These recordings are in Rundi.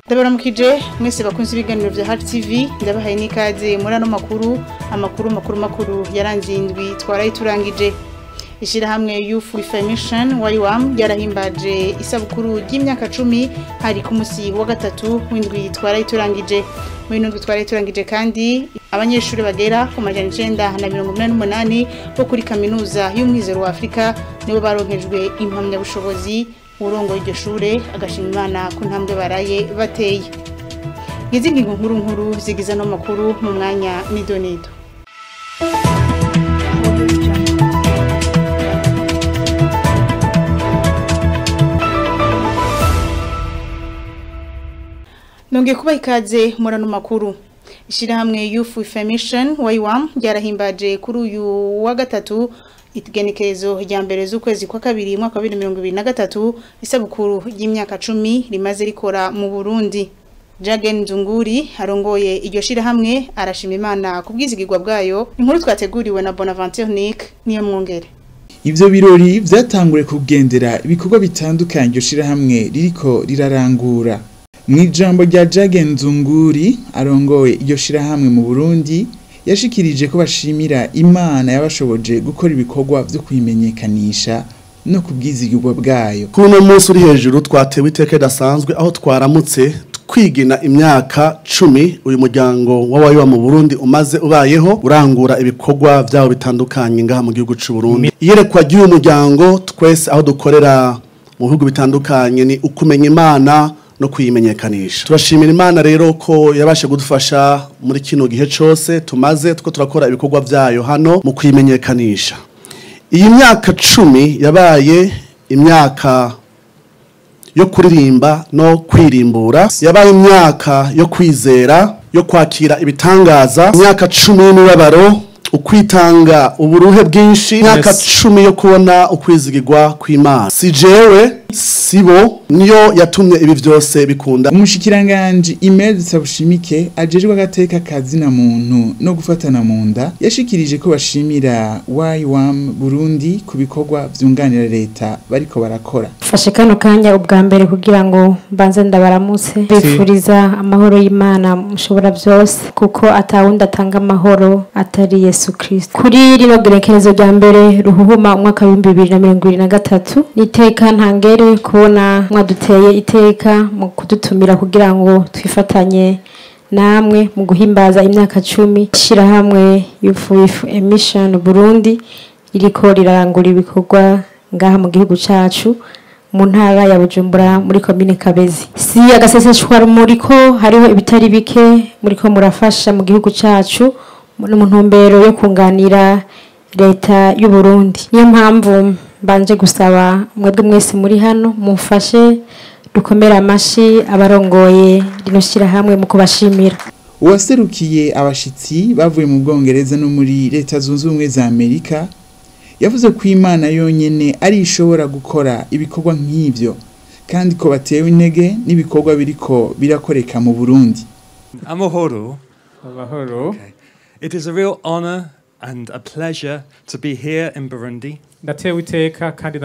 Ndabaramukije mwese bakunze ibiganiro vya Heart TV, ndabahaye n'ikaze muri ano makuru, amakuru makuru makuru yaranze indwi twaraye turangije. Ishirahamwe Youth Reformation YWAM yarahimbaje isabukuru ry'imyaka 10 hari ku musi wa gatatu w'indwi twaraye turangije. Muri ndwi twaraye turangije kandi abanyeshuri bagera ku 988 bo kuri kaminuza y'umwizero wa Afrika nibo baronkejwe impamya bushobozi. Urongo iryo shure agashima Imana ku ntambwe baraye bateye. Izi ngingo nkuru nkuru zigiza no makuru mu mwanya nidonido. Nonge kuba ikaze murano makuru. Ishirahamwe Youth Reformation YWAM ryarahimbaje kuri uyu wa gatatu itigenekerezo rya mbere z'ukwezi kwa kabiri mwaka wa 2023 isabukuru y'imyaka 10 rimaze rikora mu Burundi. Jagen Nzunguri arongoye iryo shirahamwe arashima Imana kubwizigirwa bwayo. Inkuru twateguriwe na Bonaventure Nick niyo mwongere. Ivyo birori vyatangure kugendera ibikorwa bitandukanye iryo shirahamwe ririko rirarangura. Mwijambo rya Jagen Nzunguri arongoye iryo shirahamwe mu Burundi yashikirije ko bashimira Imana yabashoboje gukora ibikorwa byo kwimenyekanisha no kubwizigirwa bwayo. Kuno munsi uri hejuru twatewe iteka dasanzwe aho twaramutse kwigina imyaka 10 uyu muryango wa YWAM mu Burundi umaze ubayeho urangura ibikorwa byawo bitandukanye ngaha mu gihugu c'u Burundi. Iyerekwa ry'uyu muryango twese aho dukorera mu bihugu bitandukanye ni ukumenya Imana no kuyimenyekanisha. Turashimira Imana rero ko yabashe kudufasha muri kino gihe cyose tumaze two turakora ibikorwa byayo hano mu kuyimenyekanisha. Iyi myaka 10 yabaye imyaka yo kuririmba no kwirimbura, yabaye imyaka yo kwizera, yo kwakira ibitangaza, imyaka 10 y'imibabaro, ukwitanga uburuhe bwinshi, imyaka 10 yo kubona ukwizigirwa kw'Imana. Si jewe sibo niyo yatumye ibi byose bikunda. Umushikiranganje Imelda Sabushimike ajejwe agateka kazina muntu no gufatana mu nda yashikirije ko bashimira YWAM Burundi ku bikorwa vyunganira leta bariko barakora. Fashe kano kanya ubwa mbere kugira ngo mbanze ndabaramutse bifuriza amahoro y'Imana mushobora byose, kuko atawundi atanga amahoro atari Yesu Kristo. Kuri rino gerekerezo rya mbere ruhuhuma umwaka wa 2023 niteka ntangere kubona mwaduteye iteka mu kudutumira kugira ngo twifatanye namwe mu guhimbaza imyaka 10 shirahamwe Youth Reformation Burundi iriko rirangura ibikorwa ngaha mu gihugu cacu mu ntara ya Bujumbura muri commune Kabezi. Si agaseseshwa muriko hariho ibitari bike muriko murafasha mu gihugu cacu no mu ntumbero yo kunganira leta y'u Burundi. Niyo mpamvu mbanje gusaba mwebwe mwese muri hano mufashe dukomera amashi abarongoye rino shirahamwe mu kubashimira. Uwaserukiye abashitsi bavuye mu Bwongereza no muri Leta Zunze Ubumwe za Amerika yavuze ko Imana yonyene ari ishobora gukora ibikorwa nk'ivyo kandi ko batewe intege n'ibikorwa biriko birakoreka mu Burundi. Amahoro. Amahoro. Okay. It is a real honor and a pleasure to be here in Burundi. Ndatewe iteka kandi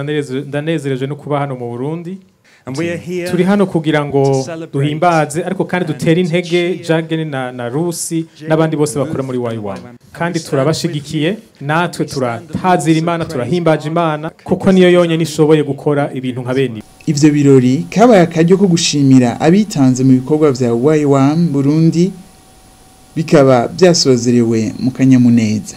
ndanezereje no kuba hano mu Burundi. And we are here turi hano kugira ngo duhimbaze ariko kandi dutere intege Jagen na Rusi n'abandi bose bakora muri YWAM. Kandi turabashigikiye natwe turatazira Imana, turahimbaje Imana kuko niyo yonyene ishoboye gukora ibintu nka bene. Ivyo birori kabaye akaryo ko gushimira abitanze mu bikorwa vya YWAM Burundi bikaba byasozerewe mu kanyamuneza.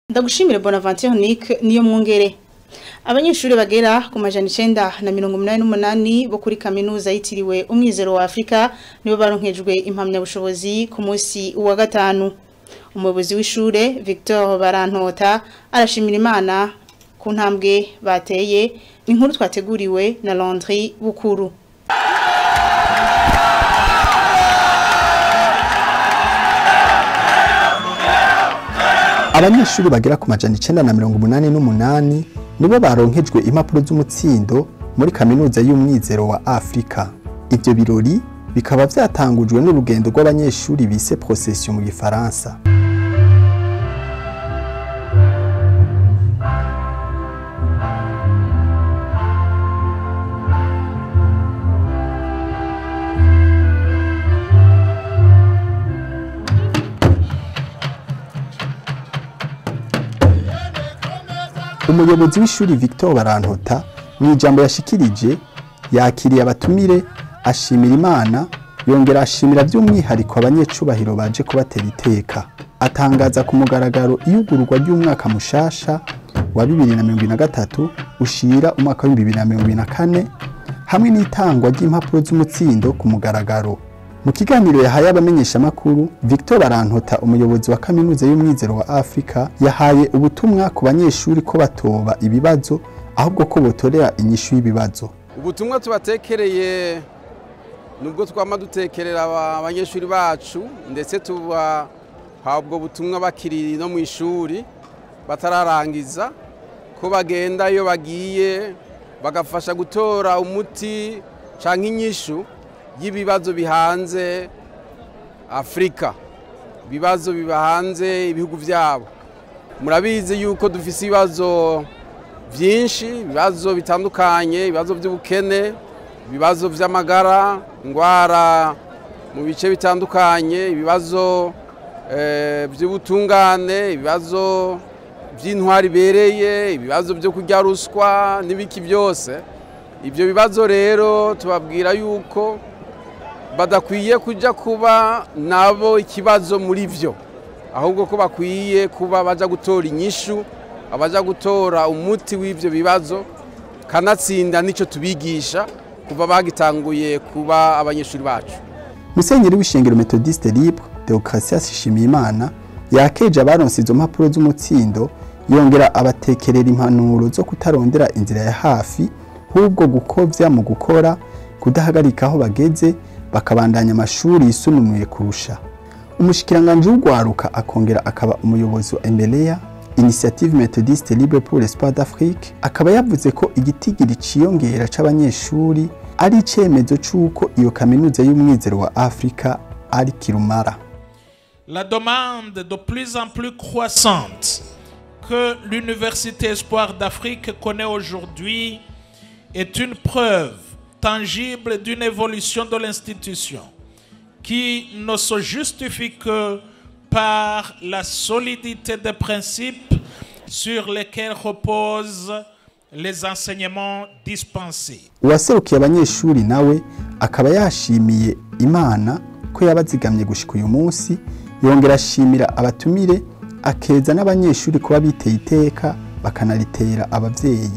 Ndagushimire Bonaventure Nick niyo mwongere. Abanyeshuri bagera ku 988 bo kuri kaminuza yitiriwe Umwizero wa Afrika nibo baronkejwe impamya bushobozi ku munsi wa gatanu. Umuyobozi w'ishure Victor Barantota arashimira Imana ku ntambwe bateye. Inkuru twateguriwe na Landry Bukuru. Abanyeshuri bagera ku 988 nibo baronkejwe impapuro z'umutsindo muri kaminuza y'umwizero wa Afrika. Ivyo birori Bikaba vyatangujwe n'urugendo rw'abanyeshuri bise procession mu Gifaransa. Umuyobozi w'ishuri Victor Barantota mu ijambo yashikirije yakiriye abatumire, ashimira Imana, yongera ashimira by'umwihariko abanyecubahiro baje kubatera iteka. Atangaza ku mugaragaro iyugururwa ry'umwaka mushasha wa 2023 ushira umwaka wa 2024 hamwe n'itangwa ry'impapuro z'umutsindo ku mugaragaro. Mu kiganiro yahaye abamenyesha makuru, Victor Barantota, umuyobozi wa kaminuza y'umwizero wa Afrika, yahaye ubutumwa ku banyeshuri ko batoba ibibazo ahubwo ko botorera inyishu y'ibibazo. Ubutumwa tubatekereye nubwo twama dutekerera abanyeshuri bacu, ndetse tubaha ubwo butumwa bakiri no mu ishuri batararangiza, ko bagenda iyo bagiye bagafasha gutora umuti canke inyishu y'ibibazo bihanze Afrika, ibibazo bibahanze ibihugu byabo. Murabizi yuko dufise ibibazo byinshi, ibibazo bitandukanye, ibibazo by'ubukene, ibibazo by'amagara, ingwara mu bice bitandukanye, ibibazo by'ubutungane, ibibazo by'intwari bereye, ibibazo byo kurya ruswa n'ibiki byose. Ibyo bibazo rero tubabwira yuko badakwiye kuja kuba nabo ikibazo muri vyo, ahubwo ko bakwiye kuba baja gutora inyishu, abaja gutora umuti w'ivyo bibazo, kanatsinda nico tubigisha kuva bagitanguye kuba abanyeshuri bacu. Musenyeri w'ishengero Methodiste Libre Deogratias Shimiyimana yakeje abaronse izo mpapuro z'umutsindo, yongera abatekerera impanuro zo kutarondera inzira ya hafi, hubwo gukovya mu gukora, kudahagarika aho bageze, bakabandanya amashuri yisununuye kurusha. Umushikiranganje w'ugwaruka akongera akaba umuyobozi wa Emelea, Initiative Methodiste Libre pour l'Espoir d'Afrique, akaba yavuze ko igitigiri ciyongera c'abanyeshuri ari icemezo c'uko iyo kaminuza y'umwizero wa Afrika ari kirumara. La demande de plus en plus croissante que l'Université Espoir d'Afrique connaît aujourd'hui est une preuve tangible d'une évolution de l'institution qui ne se justifie que par la solidité des principes sur lesquels reposent les enseignements dispensés. Uwaserukiye abanyeshuri nawe akaba yashimiye Imana ko yabazigamye gushika uyu munsi, yongera ashimira abatumire, akeza n'abanyeshuri kuba biteye iteka bakanaritera abavyeyi.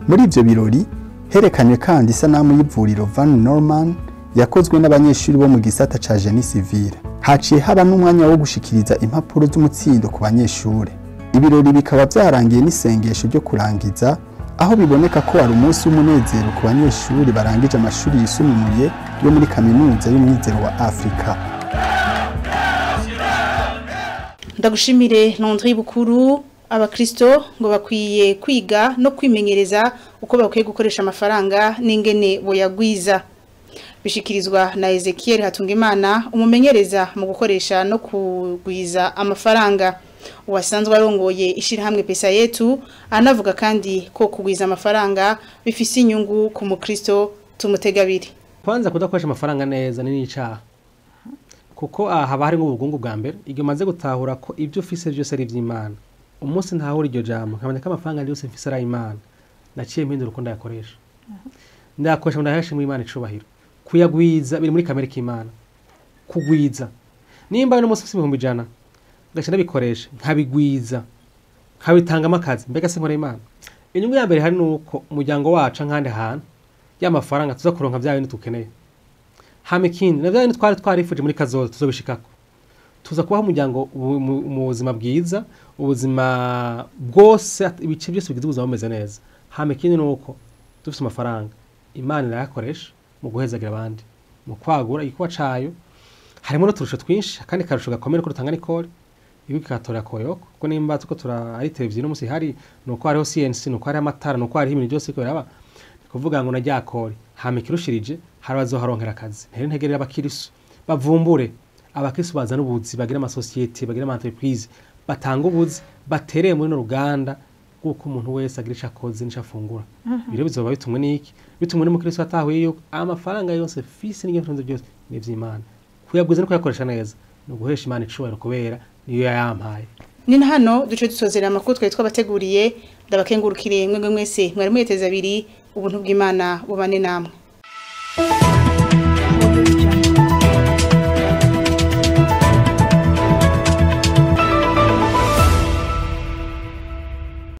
Muri ivyo birori herekanywe kandi isanamu y'ivuriro Van Norman yakozwe n'abanyeshuri bo mu gisata ca Génie Civil. Haciye haba n'umwanya wo gushikiriza impapuro z'umutsindo ku banyeshuri. Ibirori bikaba byarangiye n'isengesho ryo kurangiza, aho biboneka ko ari umunsi w'umunezero ku banyeshuri barangije amashuri yisumbuye yo muri kaminuza y'umwizero wa Afrika. Ndagushimire Landry Bukuru. Abakristo ngo bakwiye kwiga no kwimenyereza uko bakwiye gukoresha amafaranga n'ingene boyagwiza. Bishikirizwa na Ezekiel Hatungimana, umumenyereza mu gukoresha no kugwiza amafaranga. Uwasanzwe arongoye ishirahamwe Pesa Yetu anavuga kandi ko kugwiza amafaranga bifise inyungu ku mukristo. Tumutegabiri. Kwanza kudakoresha amafaranga neza ni n'icaha, kuko haba hari nk'ubugungu bwa mbere. Igihe umaze gutahura ko ibyo ufise byose ari ivy'Imana, umunsi ntahura iryo jambo nkamenya ko amafaranga yose mfise ari ay'Imana, naciye mpindura uko ndayakoresha. Ndayakoresha ndayahesha mu Imana icubahiro. Kuyagwiza biri muri kamere k'Imana. Kugwiza, nimba no munsi 100,000 ngaca ndabikoresha nkabigwiza nkabitangamo akazi, mbega se nkora Imana? Inyungu ya mbere hari nuko umuryango wacu nkandi hantu ya mafaranga tuza kuronka bya bintu tukeneye. Hama ikindi na bya bintu twari twarifuje muri kazoza tuzobishikako, tuza kubaho umuryango mu buzima bwiza, ubuzima bwose, ibice byose bigize ubuzima bumeze neza. Hama ikindi nuko dufite amafaranga Imana irayakoresha mu guhezagira abandi, mu kwagura igikuba cayo. Harimo n'uturusho twinshi, akandi karusho gakomeye ko dutanga nikore ibi katora koyoko, kuko nimba tuko tura ari televiziyo n'umusi hari nuko hariho CNC, nuko hari amatara, nuko hari ibintu byose ko biraba, kuvuga ngo na ryakore. Hama ikirushirije Hari abazoharonkera akazi. Ntere ntegerera abakirisu bavumbure, abakirisu bazana ubuzi, bagira amasosiyete, bagira ama entreprise, batanga ubuzi, batereye muri no ruganda kuko umuntu wese agira ico akoze n'ico afungura. Ibiro bizoba bitumwe n'iki? Bitumwe n'umukristo atahuye yuko amafaranga yose fisi n'ibyo byose ni ivy'Imana. Kuyagwiza no kuyakoresha neza ni uguhesha Imana icubahiro, kubera niyo yayampaye. Ni na hano duce dusozera amakuru twari twabateguriye. Ndabakengurukire mwebwe mwese mwari mweteze abiri. Ubuntu bw'Imana bubane namwe.